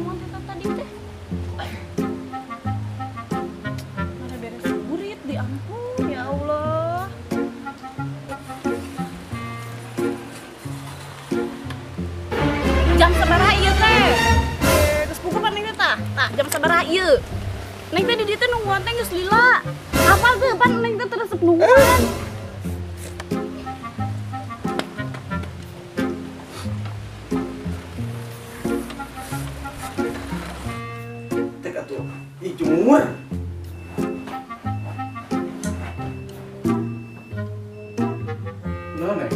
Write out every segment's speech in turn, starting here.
nungguan teh tadi teh. Mana beres burit di ampun ya Allah. Jam sabaraha ieu teh? Geus puguh pan neng teh tah. Tah jam sabaraha ieu? Neng teh di dieu teh nungguan teh geus lila. Apa teh pan neng teh resep nungguan. Tek atuh. Ih jemur. Naon neng?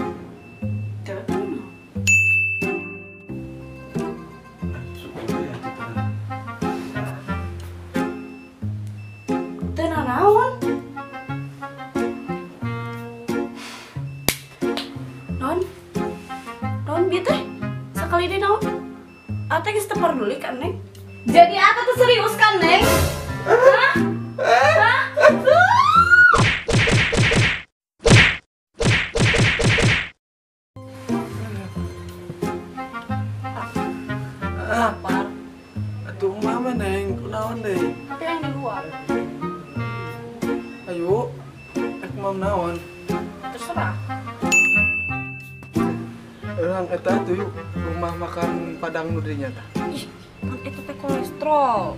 Sekali deh naon? Ate geus teu peduli kan neng? Jadi ate tuh serius kan neng? Hah? Hah? Lapar. Atuh mama neng, kunaon deui? Tapi yang di luar. Ayo, ek mau naon? Terserah. Orang eta tuh rumah makan Padang nu dinya tah. Ih, pan eta teh kolesterol.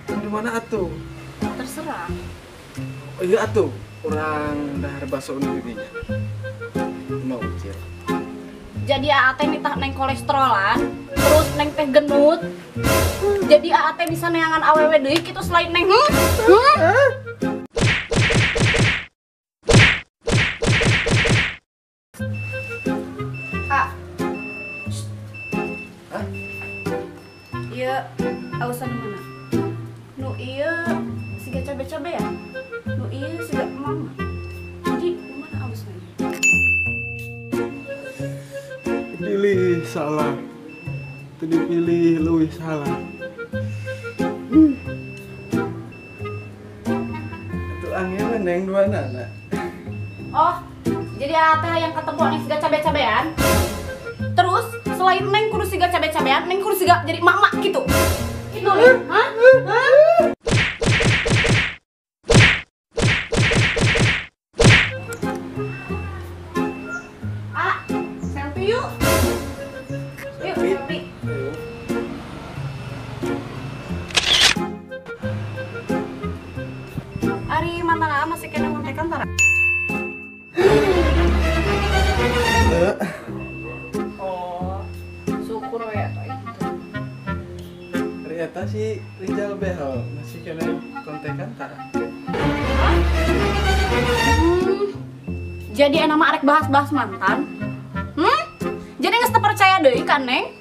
Di mana atuh? Terserah. Oh iya atuh, urang dahar bakso nu dinya. Mau ucil. Jadi aa teh nitah neng kolesterolan, terus neng teh genut. Jadi aa teh bisa neangan awewe deui kitu selain neng. Hah? Iya, alasan mana? Nu iya siga cabe-cabe ya? Nu iya siga mama. Jadi mana alasannya? Pilih salah. Teu dipilih leuwih salah. Atuh angel neng dua anak. Oh, jadi ate yang ketemu neng siga cabe-cabean. Terus selain neng kudu siga cabe-cabean, neng kudu siga jadi mak-mak gitu. Itu nih, hah? Hah? Ah, selfie yuk. Yuk, selfie. Ari mantan Aa masih kena kontekan tara? Oh, syukur we atuh itu. Ternyata si Rizal Behel masih kena kontekan tara. Jadi enak mah arek bahas-bahas mantan. Jadi geus teu percaya deui kan neng?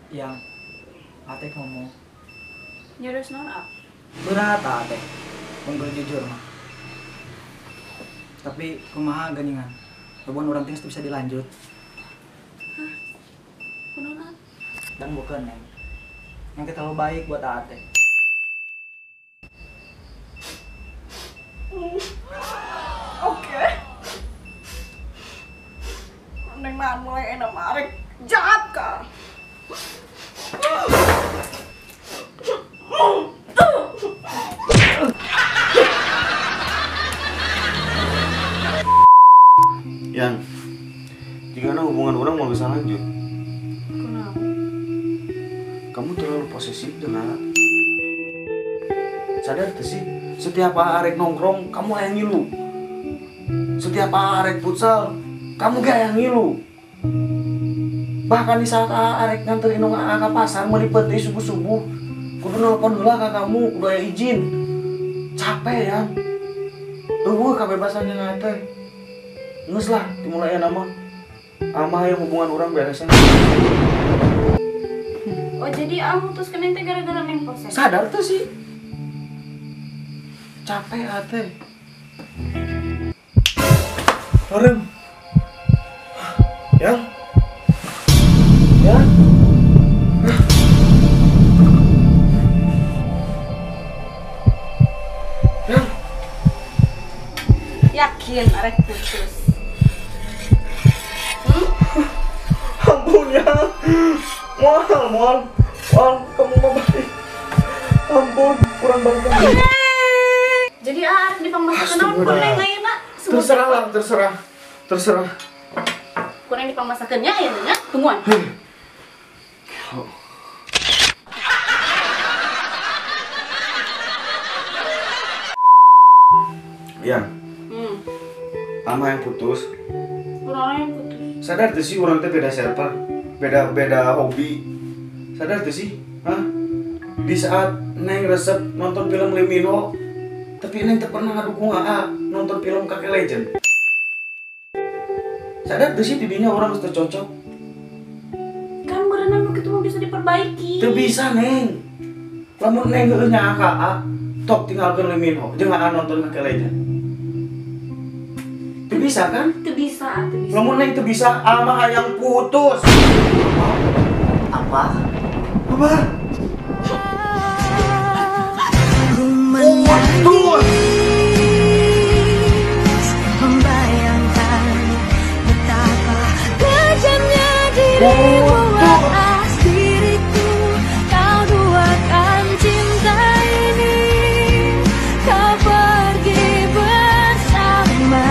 Yang Atek ngomong nyerius naon ah? Berat Atek, mun jujur mah. Tapi kumaha geuningan, hubungan urang teh bisa dilanjut. Hah? Kunaon? Dan bukan neng, yang terlalu baik buat Atek. Oke. Neng mah mulai enak marek jahat kah? Yang, jika ada hubungan orang mau bisa lanjut. Kenapa? Kamu terlalu posesif dengan. Sadar tuh sih, setiap arek nongkrong kamu yang ngilu. Setiap arek futsal kamu gak yang ngilu. Bahkan di saat arek nganterin indung ke pasar meuli peti subuh-subuh, kudu nelpon heula ka kamu, udah aya izin. Capek ya. Eueuh kabebasan yang teh. Geus lah, dimulai nama. Amah yang hubungan orang beresan. Oh jadi Jadi aku mutuskeun Neng teh gara-gara Neng posesif. Sadar tuh sih. Capek ate. Horem. Yang. Ya. Yang. Yakin arek putus. Ampun ya. Mual, kamu mau balik. Ampun, kurang banget. Jadi arek dipangmasakeun naon ku Neng ayeuna? Terserah lah, terserah. Terserah. Ku Neng dipangmasakeun nya ayeuna nya, tungguan. Ya. Ama yang putus. Orang yang putus. Sadar tuh sih orang teh beda server, beda hobi. Sadar tuh sih, hah? Di saat Neng resep nonton film Lee Min Ho, tapi Neng tak pernah ngadukung AA nonton film Kakek Legend. Sadar tuh sih didinya orang harus tercocok. Kan berenang begitu mah bisa diperbaiki. Teu bisa Neng. Lamun Neng heueuh nya AA, tok tinggalkeun Lee Min Ho, jeung AA nonton Kakek Legend. Teu bisa kan? Teu bisa, teu bisa. Lamun Neng teu bisa, ama hayang putus. Apa? Apa? Putus. Membayangkan betapa kejamnya dirimu atas diriku. Kau duakan cinta ini, kau pergi bersamanya.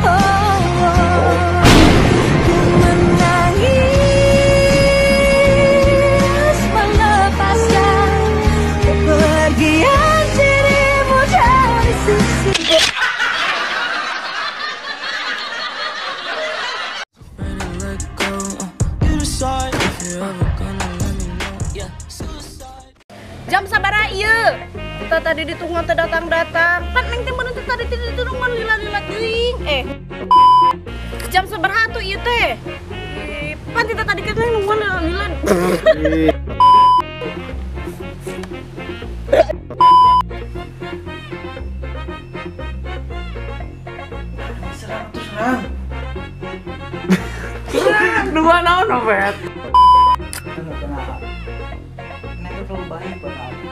Oh, oh. Ku menangis melepaskan kepergian dirimu dari sisi. Jam sabaraha ieu? Kita tadi ditungguan teu datang-datang. Pan Neng teh meunang teh tadi ditungguan lila-lila teuing. Jam sabaraha tuh ieu teh? Pan kita tadi kan nungguan lila-lila. Serang tuh serang. Dua naon Opet. Kenapa? Neng tuh terlalu baik buat aku.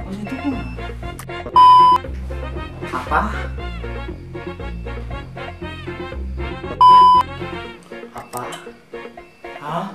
Maksud itu kumaha? Apa? Apa? Hah?